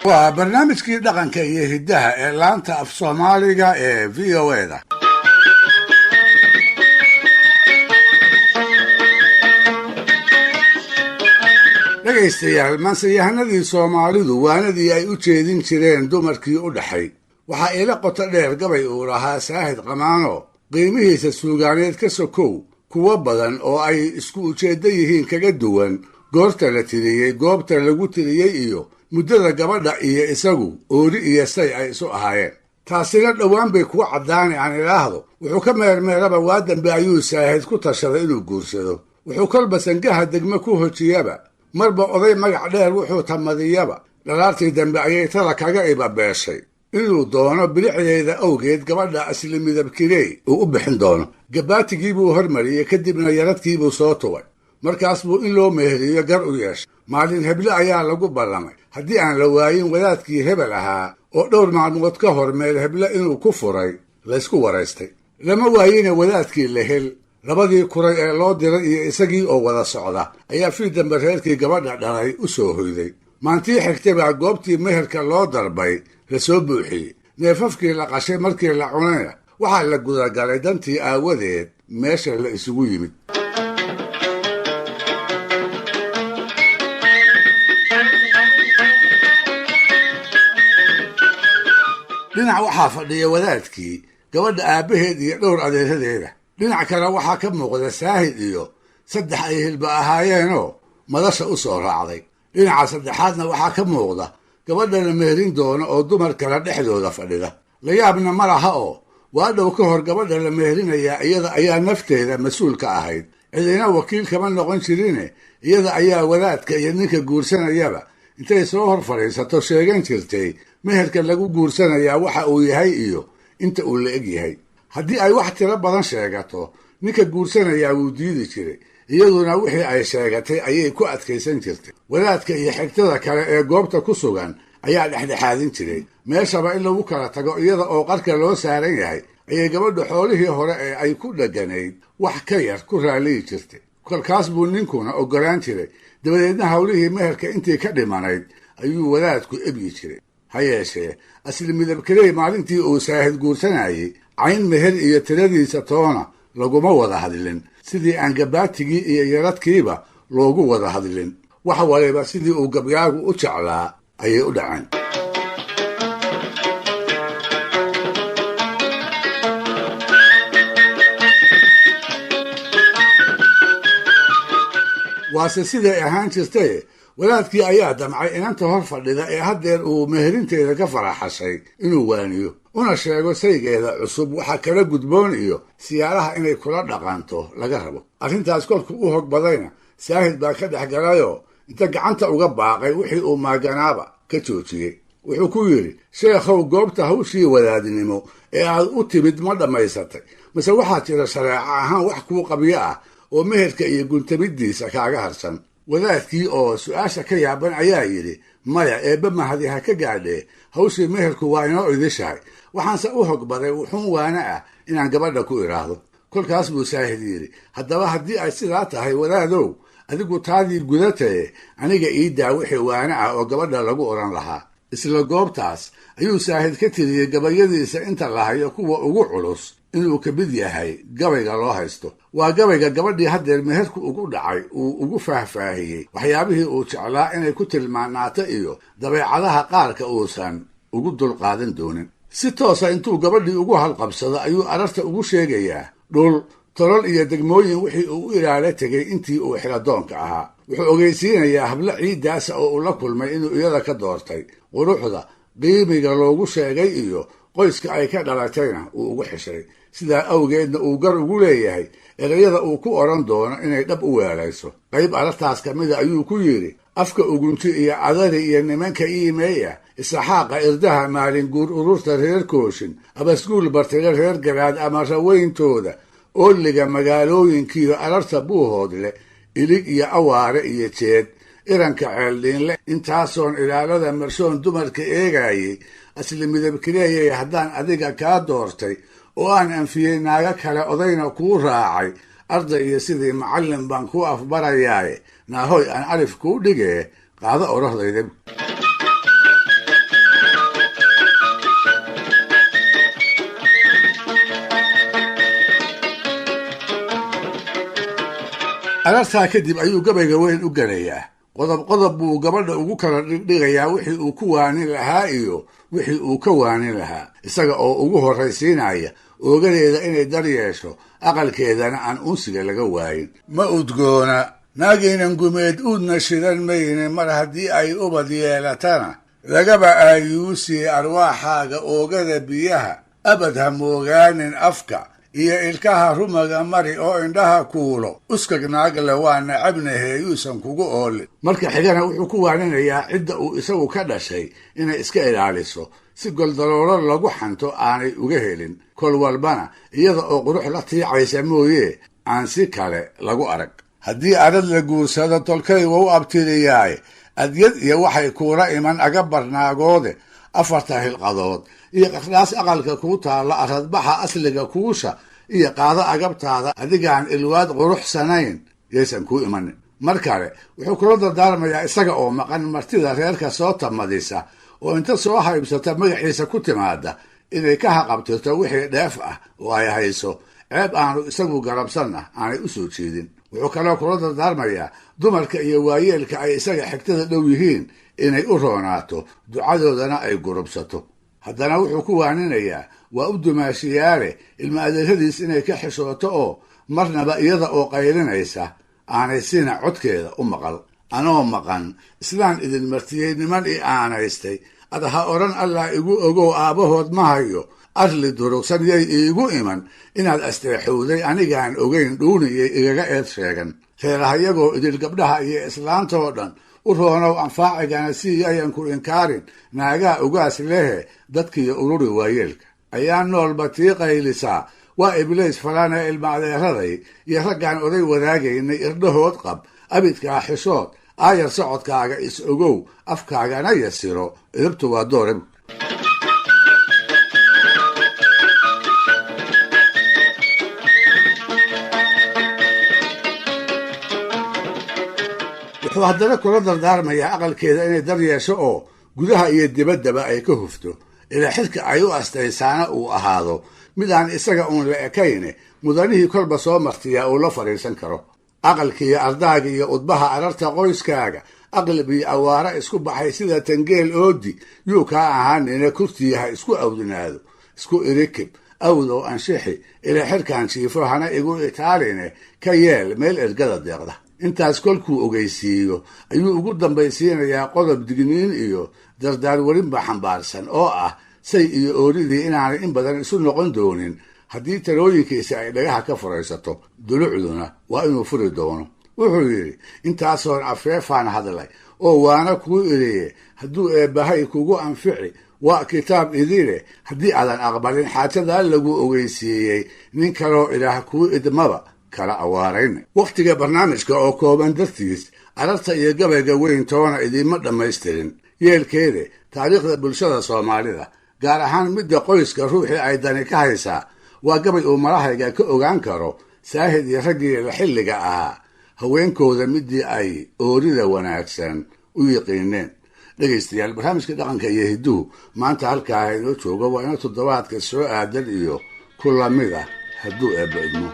Waa barnaamijkii dhaqanka iyo hiddaha ee laanta af Soomaaliga ee VOA-da. Dhegaystayaal, maanseyahanadii Soomaalidu waanadii ay u jeedin jireen dumarkii u dhaxay waxaa ila qoto dheer gabay uu lahaa Saahid Qamaano, qiimihiisa suugaaneed ka sokow kuwo badan oo ay isku ujeeddo yihiin kaga duwan goorta la tiriyey, goobta lagu tiriyey iyo muddada gabadha iyo isagu oori iyo say ay isu ahaayeen. Taasina dhowaan bay kugu caddaani aan idhaahdo. Wuxuu ka meermeeraba waa dambe ayuu Saahid ku tashaday inuu guursado. Wuxuu kolba sangaha degme ku hojiyaba, marba oday magac dheer wuxuu tamadiyaba, dhalaartii dambe ayay tala kaga ibabeeshay inuu doono bilicdeeda awgeed gabadha asli midabkirey uu u bixin doono. Gabaatigii buu hormariyey, kadibna yaradkiibuu soo tubay. Markaas buu in loo meheriyo gar u yeeshay. Maalin heble ayaa lagu ballamay haddii aan la waayin wadaadkii hebel ahaa oo dhowr maalmood ka hor meel heble inuu ku furay laysku waraystay. Lama waayina wadaadkii la hel. Labadii kuray ee loo diray iyo isagii oo wada socda ayaa fii dambe reerkii gabadha dhalay u soo hoyday. Maantii xigtay baa goobtii meherka loo darbay la soo buuxiyey. Neefafkii la qashay markii la cunayna waxaa la gudagalay dantii aawadeed meesha la isugu yimid. Dhinac waxaa fadhiya wadaadkii, gabadha aabbaheed iyo dhowr adeeradeeda. Dhinac kale waxaa ka muuqda Saahid iyo saddex ay hilba ahaayeenoo madasha u soo raacday. Dhinaca saddexaadna waxaa ka muuqda gabadha la meherin doono oo dumar kale dhexdooda fadhida. La yaabna ma laha oo waa dhow ka hor gabadha la meherinayaa iyada ayaa nafteeda mas-uul ka ahayd, cidina wakiil kama noqon jirine. Iyada ayaa wadaadka iyo ninka guursanayaba intay soo hor fadhiisato sheegan jirtay meherka lagu guursanayaa waxa uu yahay iyo inta uu la eg yahay. Haddii ay wax tiro badan sheegato, ninka guursanayaa wuu diidi jiray, iyaduna wixii ay sheegatay ayay ku adkaysan jirtay. Wadaadka iyo xigtada kale ee goobta ku sugan ayaa dhexdhexaadin jiray. Meeshaba in lagu kala tago iyada oo qarka loo saaran yahay ayay gabadha xoolihii hore ee ay ku dheganayd wax ka yar ku raaliyi jirtay. Kolkaas buu ninkuna oggolaan jiray, dabadeedna howlihii meherka intii ka dhimanayd ayuu wadaadku ebyi jiray. Ha yeeshee, asli midabkeley maalintii uu Saahid guursanayey cayn meher iyo tiradiisa toona laguma wada hadlin, sidii aan gabaatigii iyo yaradkiiba loogu wada hadlin. Wax waliba sidii uu gabyaagu u jeclaa ayay u dhaceen. Waase siday ahaan jirtay, wadaadkii ayaa damcay inanta hor fadhida ee haddeer uu meherinteeda ka faraxashay inuu waaniyo, una sheego saygeeda cusub waxa kala gudboon iyo siyaalaha inay kula dhaqanto laga rabo. Arrintaas kolkuu u hog badayna, Saahid baa ka dhex galayoo inta gacanta uga baaqay wixii uu maaganaaba ka joojiyey. Wuxuu ku yidhi: "Sheekhow, goobta hawshii wadaadnimo ee aad u timid ma dhammaysatay, mase waxaa jira shareeco ahaan wax kuu qabyo ah oo meherka iyo guntamiddiisa kaaga harsan?" Wadaadkii oo su-aasha ka yaaban ayaa yidhi: "Maya, eebbe mahadi ha ka gaadhee, hawshii meherku waa inoo idishahay, waxaanse u hogbaday wuxuun waana ah inaan gabadha ku idhaahdo." Kolkaas buu Saahid yidhi: "Haddaba haddii ay sidaa tahay, wadaadow, adigu taadii gudataye, aniga ii daa wixii waana ah oo gabadha lagu odhan lahaa." Isla goobtaas ayuu Saahid ka tiriyey gabayadiisa inta la hayo kuwa ugu culus inuu ka mid yahay gabayga loo haysto. Waa gabayga gabadhii haddeer meherku ugu dhacay uu ugu faahfaahiyey waxyaabihii uu jeclaa inay ku tilmaanaato iyo dabeecadaha qaarka uusan ugu dulqaadan doonin. Si toosa intuu gabadhii ugu halqabsado ayuu ararta ugu sheegayaa dhul, tolol iyo degmooyin wixii uu u ilaalo tegey intii uu xiladoonka ahaa. Wuxuu ogeysiinayaa hablo ciiddaasa oo uu la kulmay inuu iyada ka doortay quruxda, qiimiga loogu sheegay iyo qoyska ay ka dhalatayna uu ugu xishay, sidaa awgeedna uu gar ugu leeyahay erayada uu ku odhan doono inay dhab u weelayso. Qayb arartaas ka mida ayuu ku yidhi: "Afka ugunti iyo cadari iyo nimanka iimeeya, isaxaaqa irdaha maalin guur, ururta reer Kooshin, abasguul bartire reer Garaad, ama raweyntooda ooliga magaalooyinkiiyo ararta Buuhoodle, Ilig iyo Awaare iyo Jeed, iranka Ceeldhiinle, intaasoon ilaalada marshoon dumarka eegaayey, asli midabkileeyay haddaan adiga kaa doortay oo aan anfiyey naago kale, odayna kuu raacay, arday iyo sidii macallin baan kuu afbarayaaye, naahoy aan alif kuu dhigee, qaado orohdayda." Arartaa kadib ayuu gabayga weyn u gelayaa. Qodob qodob buu gabadha ugu kala dhigdhigayaa wixii uu ku waanin lahaa iyo wixii uu ka waanin lahaa, isaga oo ugu horraysiinaya oogadeeda inay dar yeesho, aqalkeedana aan unsiga laga waayin. Ma udgoona naagaynan gumeed uudna shidan mayne, mar haddii ay ubad yeelatana lagaba aayuusii arwaaxaaga oogada biyaha abad ha moogaanin, afka iyo ilkaha rumaga mari oo indhaha kuulo, uskag naagle waa nacabnahe yuusan kugu oolin. Marka xigana wuxuu ku waaninayaa cidda uu isagu ka dhashay inay iska ilaaliso si goldaloolo lagu xanto aanay uga helin, kol walbana iyada oo qurux la tiicaysa mooye aan si kale lagu arag. Haddii arad la guursado tolkay wau abtiriyaaye, adyad iyo waxay kuula iman aga barnaagoode, afarta hilqadood iyo qardhaas aqalka kuu taalla, aradbaxa asliga kuusha iyo qaado agabtaada, adigaan ilwaad quruxsanayn yaysan kuu imanin. Mar kale wuxuu kula dardaarmayaa isaga oo maqan martida reerka soo tamadisa oo inta soo haybsata magaxiisa ku timaada inay ka haqabtirto wixii dheef ah oo ay hayso, ceeb aanu isagu garabsanna aanay u soo jeedin. Wuxuu kaloo kula dardaarmayaa dumarka iyo waayeelka ay isaga xigtada dhow yihiin inay u roonaato, ducadoodana ay gurubsato. Haddana wuxuu ku waaninayaa waa u dumaashiyaale ilma adeeradiis inay ka xishooto oo marnaba iyada oo qaylinaysa aanay sina codkeeda u maqal. Anoo maqan islaan idin martiyey niman i aanaystay, ad ha odhan allah igu ogow aabbahood ma hayo, arli durugsan yay iigu iman inaad asteexowday anigaan ogayn dhuuniyay igaga eed sheegan. Reerahayagoo idil gabdhaha iyo islaantoo dhan u roonow anfaacigana sii ayan ku inkaarin, naagaa ugaas lehe dadkiiyo ururi waayeelka. Ayaa noolba tii qaylisaa waa ibliis falana ilma adeeraday iyo raggaan oday wadaagaynay irdhahood qab, abidkaa xishood, aayar socodkaaga is ogow, afkaagana yasiro, idabtu waa doorab. Wuxuu haddana kula dardaarmayaa aqalkeeda inay dar yeesho oo gudaha iyo dibaddaba ay ka hufto, ilaa xilka ay u astaysaana uu ahaado mid aan isaga uun la ekayne mudanihii kolba soo martiyaa uu la fadhiisan karo. Aqalka iyo ardaaga iyo udbaha ararta qoyskaaga aqlab iyo awaara isku baxay sida tangeel oodi yuu kaa ahaanina kurtiya ha isku awdinaado, isku irikib awdow anshixi ilaa xilkaan jiifo hana igu itaaline ka yeel meel ergada deeqda. Intaas kolkuu ogeysiiyo ayuu ugu dambaysiinayaa qodob digniin iyo dardaarwarinba xambaarsan oo ah say iyo ooridii inaanay in badan isu noqon doonin haddii talooyinkiisa ay dhagaha ka furaysato, dulucduna waa inuu furi doono. Wuxuu yidhi intaasoon afeefaan hadlay oo waana kuu iriye, hadduu eebbahay kugu anfici waa kitaab idile, haddii aadan aqbalin xaajadaa lagu ogeysiiyey nin kaloo ilaah kuu idmaba kala awaarayn. Wakhtiga barnaamijka oo kooban dartiis ararta iyo gabayga weyn toona idiinma dhammaystirin. Yeelkeede taariikhda bulshada Soomaalida, gaar ahaan midda qoyska ruuxii ay dani ka haysaa, waa gabay uu marahayga ka ogaan karo saahid iyo raggii la xilliga ahaa haweenkooda midii ay oorida wanaagsan u yiqiineen. Dhegaystayaal, barnaamijka dhaqanka iyo hidduhu maanta halkaa inoo joogo, waa ina toddobaadka soo aadan iyo ku lamid ah hadduu eebba idmo.